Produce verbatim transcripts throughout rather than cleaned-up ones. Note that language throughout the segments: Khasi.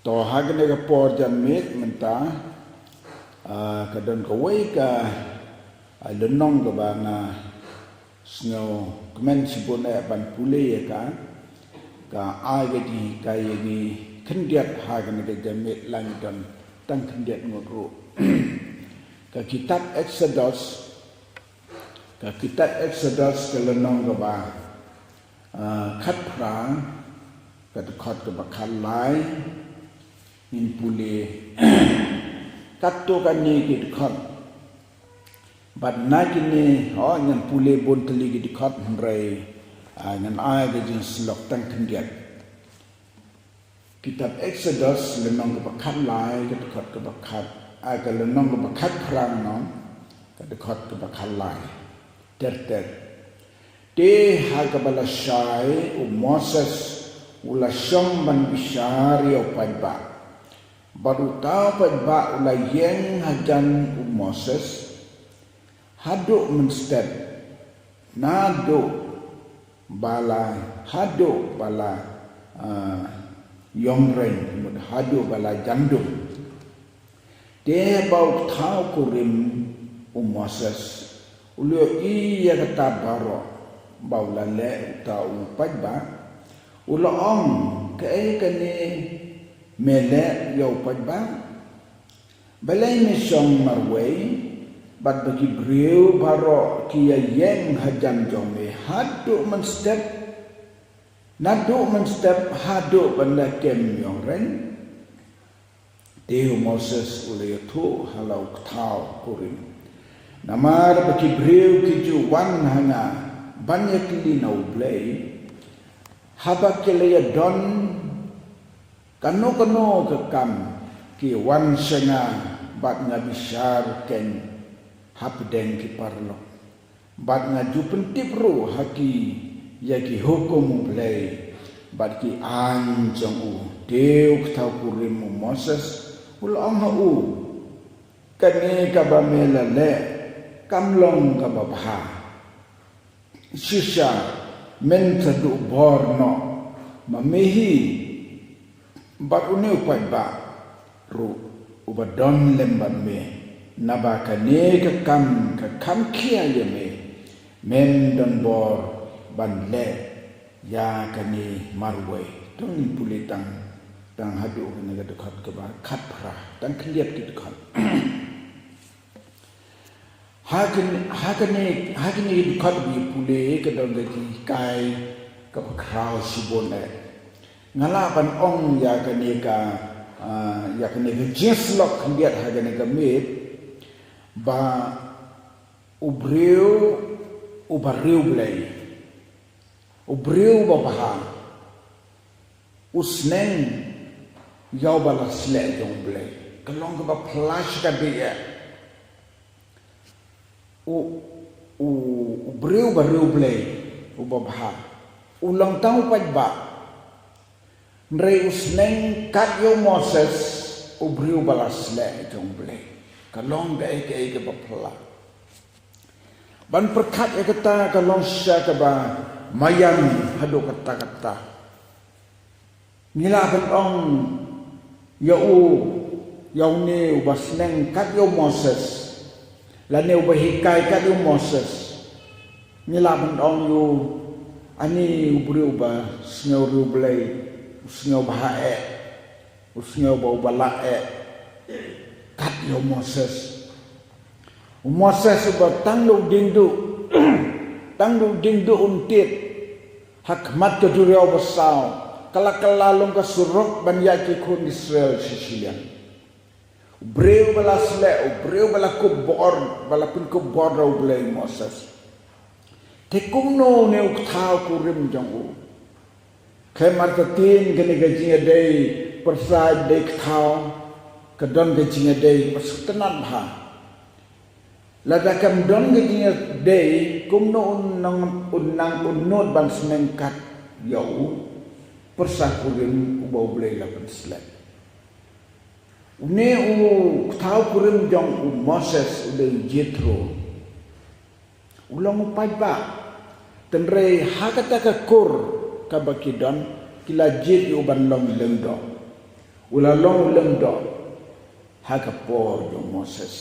To ha kane ka por janmiet mynta, ah, ka don kawei ka, ah, lynnong kaba nga sngewkmen shibun eh ban pule ïa ka, ka ai ka jinghikai ïa ngi khyndiat ha kane ka janmiet, la ngi don tang khyndiat ngut ruh. Ka kitab Exodus, ka kitab Exodus ka lynnong kaba, ah, khatphra, ka dkhot kaba khatlai, ngin pule katto katne ki dkhot. Bad na kine, oh, ngan pule bun tylli ki dkhot hynrei, ah, ngan ai ka jingsyllok tang khyndiat. Kitab Exodus lynnong kaba khatlai, ka dkhot kaba khat, ah, ka lynnong kaba khatphra noh, ka dkhot kaba khatlai. Ter ter. Te ha kaba lashai u Moses u la shong ban bishar ïa u paidbah. Bad uta u paidbah u la ïeng hajan u Moses haduh mynstep, naduh ba la, haduh ba la, ah, ïongrein, mut haduh ba la jandum. Te ba u kthaw kurim u Moses u la ïohi ïa kata baroh ba u la leh uta u paidbah, u la ong, "Kaei kane me leh ïa u paidbah? Balei me shong marwei, bad ba ki briew baroh ki ïa ïeng hajan jong me haduh mynstep, naduh mynstep haduh ban da kem ïongrein?" Te u Moses u la ïathuh ha la u kthaw kurim, "Namar ba ki briew ki ju wan ha nga ban ïakylli na U Blei, haba ki la ïadon kano kano ka kam, ki wan sha nga bad nga bishar keiñ hapdeng ki paralok. Bad nga ju pyntip ruh ha ki ïa ki hukum U Blei bad ki aiñ jong u." Te u kthaw kurim u Moses u la ong ha u, "Kane kaba me la leh kam long kaba bha. Shisha men sa duh bor noh ma me hi bad une u paidbah ruh uba don lem bad me, naba kane ka kam ka kham khia ïa me, mem don bor ban leh ïa kane marwei." To ngin pule tang, tang haduh kane ka dkhot kaba khatphra, tang khyndiat ki dkhot. Ha kane, ha kane, ha kane ka dkhot ba ngi pule ka don ka jinghikai kaba khraw shibun eh. Nga lah ban ong ïa kane ka, ah, ïa kane ka jingsyllok khyndiat ha kane ka miet, ba u briew uba riewblei, u briew uba bha, u sneng ïa uba la sleh jong U Blei. Ka long kaba phylla shikatdei eh. U, u, u briew uba riewblei, uba bha, u long tang u paidbah. Hynrei u sneng kat ïa u Moses, u briew ba la sleh jong U Blei. Ka long kaei kaei kaba phylla. Ban pyrkhat ïa kata ka long shisha kaba maïan haduh katta katta. Ngi lah ban ong ïa u, ïa une uba sneng kat ïa u Moses, lane uba hikai kat ïa u Moses. Ngi lah ban ong ïa u, ani u briew uba sngewriewblei, u sngewbha eh, u sngew ba uba lah eh kat ïa u Moses. U Moses uba tang da u dieng duh, tang da u dieng duh un tied ha khmat ka duriaw basaw, ka la kylla long ka surok ban ïaid ki khun Israel sha shiliang. U briew ba la sleh, u briew ba la kup bor, ba la pynkup bor da U Blei, Moses. Te kumno une u kthaw kurim jong u? Khlem artatien kane ka jingïadei pyrsa dei kthaw, ka don ka jingïadei ba sngewtynnat bha. Lada kam don ka jingïadei, kumno un nang, un nang, un nud ban sneng kat ïa u pyrsa kurim uba U Blei la pynsleh? Une u kthaw kurim jong u Moses u dei u Jethro. U long u paidbah. Hynrei ha kata ka kur kaba ki don, ki la jied ïa u ban long lyngdoh. U la long u lyngdoh ha ka por jong u Moses.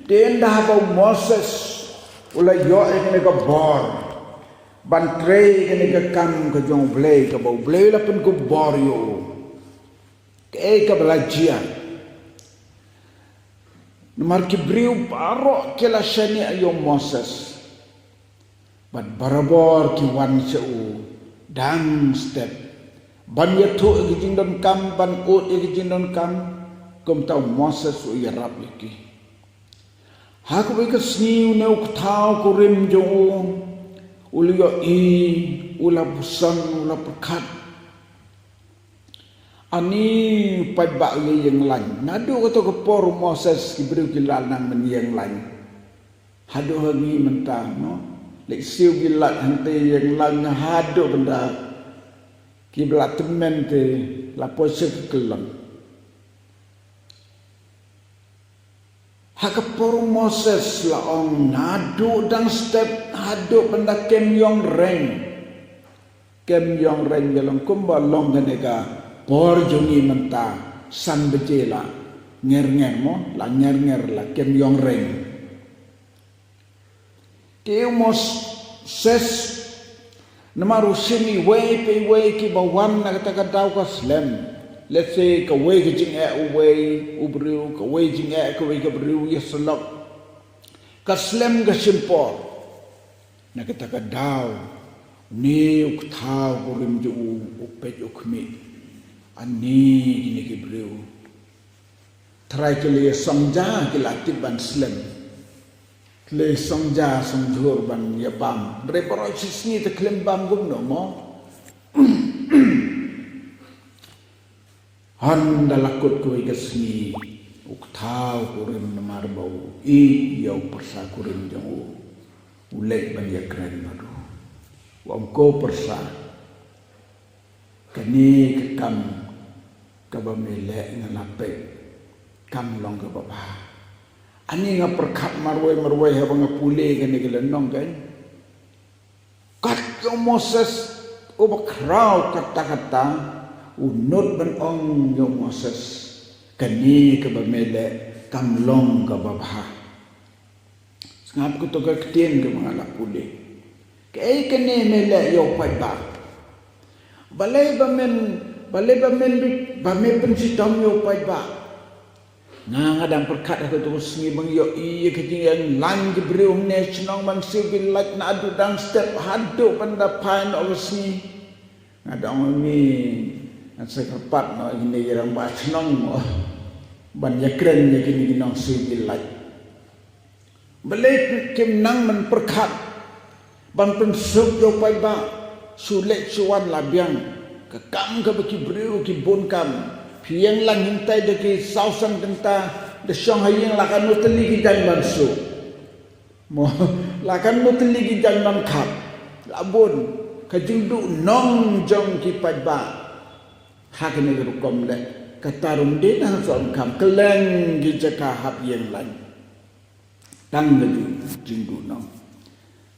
Te ynda haba u Moses u la ïoh ïa kane ka bor ban trei ïa kane ka kam ka jong U Blei, kaba U Blei u la pynkup bor ïa u, kaei kaba la jia? Namar ki briew baroh ki la shaniah ïa u Moses. Bad barabor ki wan sha u dang step ban ïathuh ïa ki jingdonkam, ban ud ïa ki jingdonkam. Kumta u Moses u ïarap ïa ki. Ha kawei ka sngi une u kthaw kurim jong u u la ïohi, u la puson, u la pyrkhat, ani u paidbah u ïeng lain. Naduh kato ka por u Moses ki briew ki la nang ban ïeng lain. Haduh hangne mynta, no? Leit siew bad lait hangtei, ïeng lain haduh bynta. Kiba la tymmen te la poi sha ka kyllon. Ha ka por u Moses la ong naduh dang step haduh bynta kem ïong reng. Kem ïong reng ïa long kumba long kane ka por jong ngi mynta, san baje la nger nger mo, la nger nger la kem ïong reng. Te u Moses, namar u shim iwei pa iwei kiba wan na kata ka daw ka slem. Let's say kawei ka jingeh uwei u briew, kawei jingeh kawei ka briew ïa syllok. Ka slem ka shim por. Na kata ka daw, une u kthaw kurim jong u u peit u khmih. Ani kine ki briew. Trai ki la ïa song ja ki la tip ban slem. Ki la ïa song ja song jhur ban ïa bam. Hynrei baroh shi sngi te khlem bam kumno mo. Hynda la kut kawei ka sngi u kthaw kurim namar ba u ïeit ïa u pyrsa kurim jong u. U leit ban ïakren bad u. U ong ko pyrsa. Kane ka kam kaba me leh nga la peit kam long kaba bha. Ani nga pyrkhat marwei marwei haba nga pule kane ka lynnong kan. Kat ïa u Moses uba khraw katta katta u nud ban ong ïa u Moses kane kaba me leh kam long kaba bha. Sngap kato ka ktien kaba nga la pule. Kaei kane me leh ïa u paidbah? Balei ba men, balei ba men, ba me pynshitom ïa u paidbah? Nga, nga dang pyrkhat ha kato ka sngi ba nga ïohi ïa ka jingïeng lain ki briew hangne shnong ban siew bad lait naduh dang step haduh ban da phai noh ka sngi. Nga dang ong ïa ngi ngan sa kyrpad noh ïa kine ki rangbah shnong noh ban ïakren ïa kine ki nongsiew bad lait. Balei kim nang ban pyrkhat ban pynsuk ïa u paidbah, shu leit shu wan la biang. Ka kam kaba ki briew ki bun kam. Phi ïeng lang hangtai da ki saw san kynta, da shong ha ïing la katno tylli ki jaiñ ban suk. Mo, la katno tylli ki jaiñ ban khap. La bun ka jingduhnong jong ki paidbah. Ha kane ka rukom leh kata ruh ym dei na ha Sohryngkham, kylleng ki jaka hap ïeng lain. Tang ka jing, jingduhnong.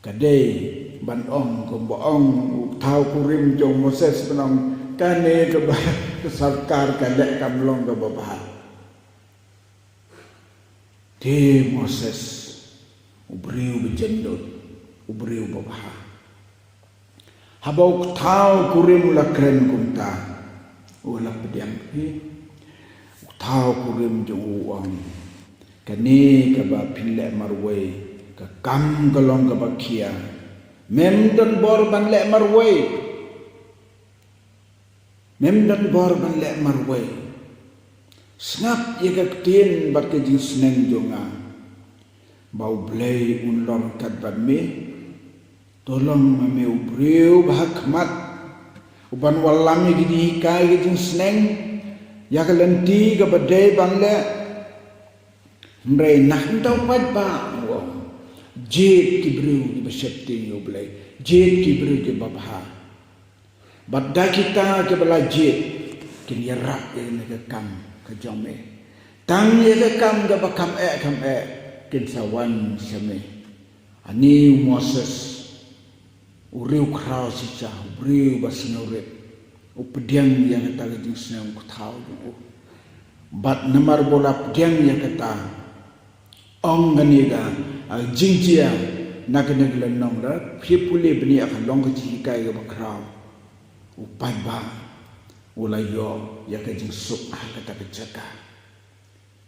Ka dei ban ong kumba ong u kthaw kurim jong u Moses ban ong kane kaba ka sorkar ka leh kam long kaba bha. Te Moses u briew ba jyndoh, u briew ba bha. Haba u kthaw kurim u la kren kumta u la pdiang phi. U kthaw kurim jong u u ong kane kaba phin leh marwei ka kam ka long kaba khia. Mem don bor ban leh marwei. Mem don bor ban leh marwei. Sngap ïa ka ktien bad ka jingsneng jong nga. Ba U Blei un long kat bad me. To long ma me u briew ba ha khmat uban wallam ïa ki jinghikai ki jingsneng ïa ka lynti kaba dei ban leh. Hynrei na ka bynta u paidbah u ong jied ki briew kiba sheptieng ïa U Blei, jied ki briew kiba bha. Bad da kita kiba la jied kin ïarap ïa kane ka kam ka jong me. Tang ïa ka kam kaba kham eh kham eh kin sa wan sha me. Ani u Moses u riewkhraw shisha, u briew ba sngewrit. U pdiang ïa kata ka jingsneng u kthaw jong u. Bad namar ba u la pdiang ïa kata, ong kane ka, ah, jingjia na kane ka lynnong, lada phi pule bniah ka long ka jinghikai kaba khraw. U paidbah u la ïoh ïa ka jingsuk ha kata ka jaka.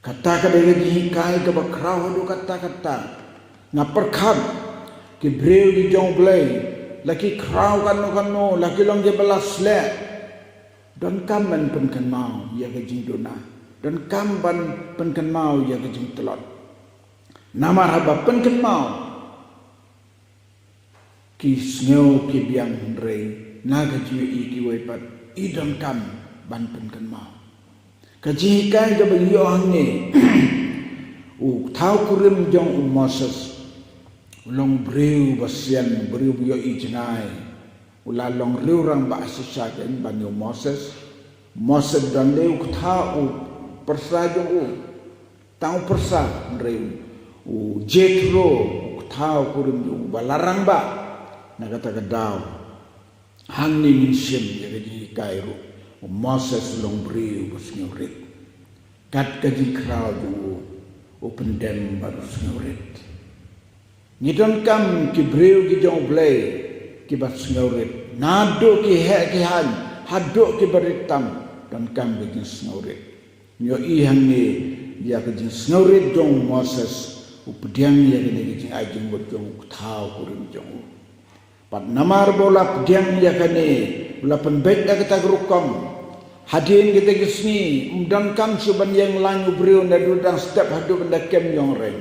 Kata ka dei ka jinghikai kaba khraw haduh katta katta. Nga pyrkhat, ki briew ki jong U Blei, la ki khraw kano kano, la ki long kiba la sleh, donkam ban pynkynmaw ïa ka jingduna, donkam ban pynkynmaw ïa ka jingtlot. Namar haba pynkynmaw, ki sngew ki biang, hynrei na ka jingïohi kiwei pat i donkam ban pynkynmaw. Ka jinghikai kaba ngi ïoh hangne, u thaw kurim jong u Moses u long briew ba sian, briew ba ïohi jngai. U la long riew rangbah shisha kein ban ïa u Moses. Moses don dei u kthaw, u pyrsa jong u. Tang u pyrsa, hynrei u Jethro, u kthaw kurim jong u, ba la rangbah. Na kata ka daw, hangne ngin shim ïa ka jinghikai ruh, u Moses u long briew ba sngewrit. Kat ka jingkhraw jong u, u pyndem bad u sngewrit. Ngi donkam ki briew ki jong U Blei kiba sngewrit. Naduh ki heh ki haiñ haduh kiba rit tam, donkam ka jingsngewrit. Ngi ïohi hangne ïa ka jingsngewrit jong u Moses, u pdiang ïa kane ka jingai jingmut jong u kthaw kurim jong u. Bad namar ba u la pdiang ïa kane, u la pynbeit da kata ka rukom. Hadien kata ka sngi, ym donkam shuh ban ïeng laiñ u briew naduh dang step haduh ban da kem ïong reng.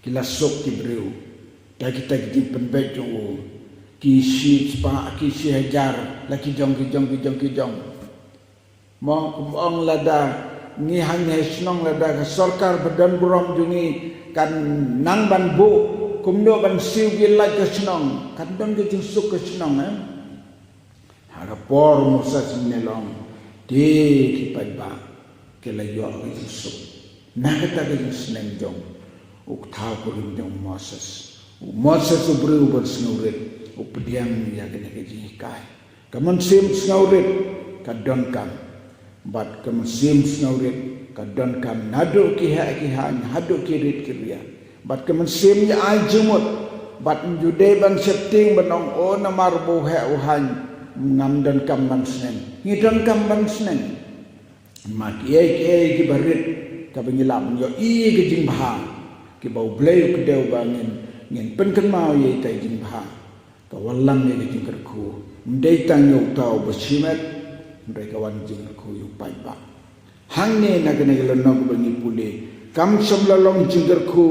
Ki la suk ki briew da kita ki jingpynbeit jong u. Ki shispah, ki shihajar, la ki jong, ki jong, ki jong, ki jong. Mo, kum ong lada ngi hangne ha shnong, lada ka sorkar ba don burom jong ngi kan nang ban buh kumno ban siew ki lait ka shnong, kan don ka jingsuk ka shnong, eh. Ha ka por u Moses mynne long, te ki paidbah ki la ïoh ka jingsuk na kata ka jingsneng jong u kthaw kurim jong u Moses. U Moses u briew ba sngewrit, u pdiang ïa kane ka jinghikai. Ka mynsiem sngewrit ka donkam. Bad ka mynsiem sngewrit ka donkam naduh ki heh ki haiñ haduh ki rit ki ria. Bad ka mynsiem ïa ai jingmut. Bad ym ju dei ban sheptieng ban ong, o, namar ba u heh u haiñ ngam donkam ban sneng. Ngi donkam ban sneng. Ma kiei kiei kiba rit kaba ngi lah ban ïohi ka jingbha, kiba U Blei u kdew ba ngin, ngin pynkynmaw ïa ita i jingbha. Ka wallam ïa ka jingkyrkhu. Ym dei tang ïa uta uba shimet, hynrei ka wan jingkyrkhu ïa u paidbah. Hangne na kane ka lynnong kaba ngi pule, kam shym la long jingkyrkhu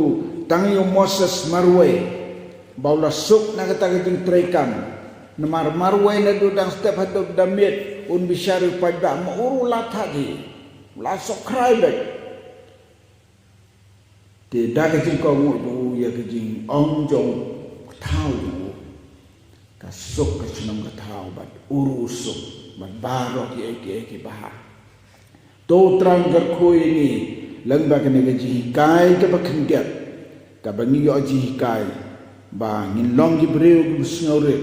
tang ïa u Moses marwei, ba u la suk na kata ka jingtreikam. Namar marwei naduh dang step haduh da miet un bishar ïa u paidbah, ma u ruh u la thad hi, u la suk khrai beit. Te da ka jingkohnguh jong u ïa ka jingong jong u kthaw jong u, ka suk ka shnong ka thaw bad u ruh u suk bad baroh kiei kiei kiba ha. To u Trai un kyrkhu ïa ngi lyngba kane ka jinghikai kaba khyndiat, kaba ngi ïoh jinghikai ba ngin long ki briew kiba sngewrit.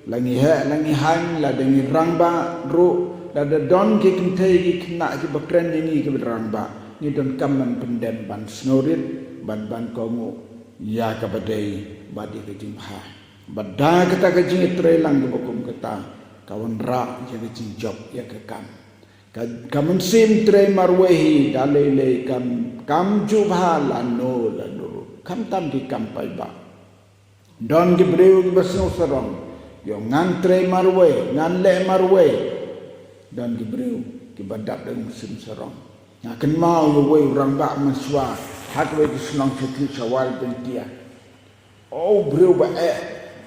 La ngi heh, la ngi haiñ, lada ngi rangbah ruh, lada don ki kynthei ki khynnah kiba kren ïa ngi kiba rangbah, ngi donkam ban pyndem ban sngewrit, ban, ban kohnguh ïa kaba dei bad ïa ka jingbha. Bad da kata ka jingïatreilang kaba kum kata, ka wanrah ïa ka jingjop ïa ka kam. Ka, ka mynsiem trei marwei hi da lei lei kam, kam ju bha lano lano ruh. Khamtam ki kam paidbah. Don ki briew kiba sngew sarong, ïoh ngan trei marwei, ngan leh marwei. Don ki briew kiba dap da ka mynsiem sarong. Nga kynmaw ïa uwei u rangbah mynshuwa ha kawei ka shnong sha Thain Sawar Jaiñtia. O, u briew ba eh,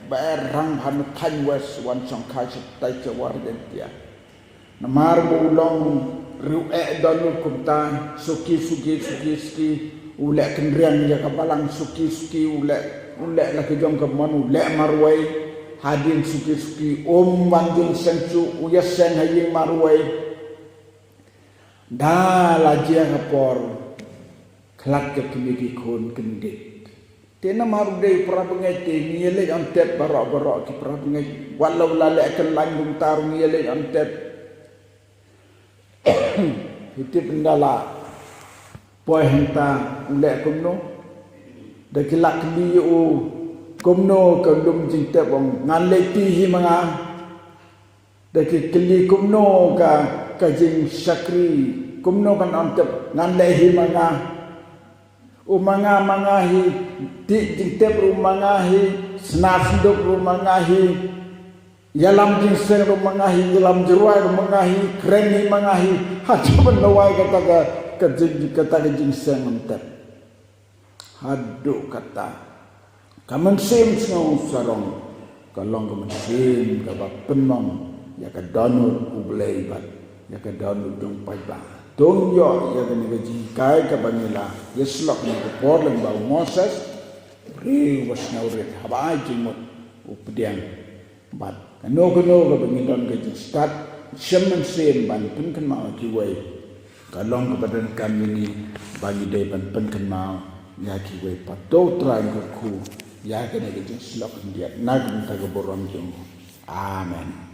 ba eh rangbah na Thain West, wan shongkha sha Thain Sawar Jaiñtia. Namar ba u long rieweh don u kumta, suki, suki, suki, suki, u leh kynriang ïa ka balang, suki, suki, u leh, u leh la ka jong ka mon, u leh marwei. Hadien suki, suki, um wan jingïaseng shuh, u ïaseng ha ïing marwei. Da la jia ka por, khlad ka kmie ki khun kyndit. Te namar u dei u para bangeit te ngi ïa leit on tep baroh baroh ki para bangeit. Wat la u la leh kyllaiñ kumta ruh ngi ïa leit on tep. Phi tip ynda la poi hangta u leh kumno? Da ki la kylli ïa u kumno ka lum jingtep, ong ngan leit ti hi ma nga. Da ki kylli kumno ka, ka jingshakri, kumno kan on tep, ngan leh hi ma nga. U ma nga ma nga hi, tih jingtep ruh ma nga hi, sna snduk ruh ma nga hi, ïalam jingseng ruh ma nga hi, ïalam jyrwai ruh ma nga hi, kren hi ma nga hi. Ha, jaban lawei kata ka, ka jing, kata ka jingseng on tep. Haduh katta ka mynsiem sngewsarong ka long ka mynsiem kaba pynmong ïa ka dohnud U Blei bad ïa ka dohnud jong u paidbah. To ngin ïoh ïa kane ka jinghikai kaba ngi la ïa slok ha kane ka por lyngba u Moses. Briew ba sngewrit haba ai jingmut u pdiang. Bad kano kano kaba ngi don ka jingstad shem mynsiem ban pynkynmaw ïa kiwei, ka long kaba donkam ïa ngi ba ngi dei ban pynkynmaw ïa kiwei pat. To U Trai un kyrkhu ïa kane ka jingslok khyndiat na ka bynta ka burom jong u. Amen.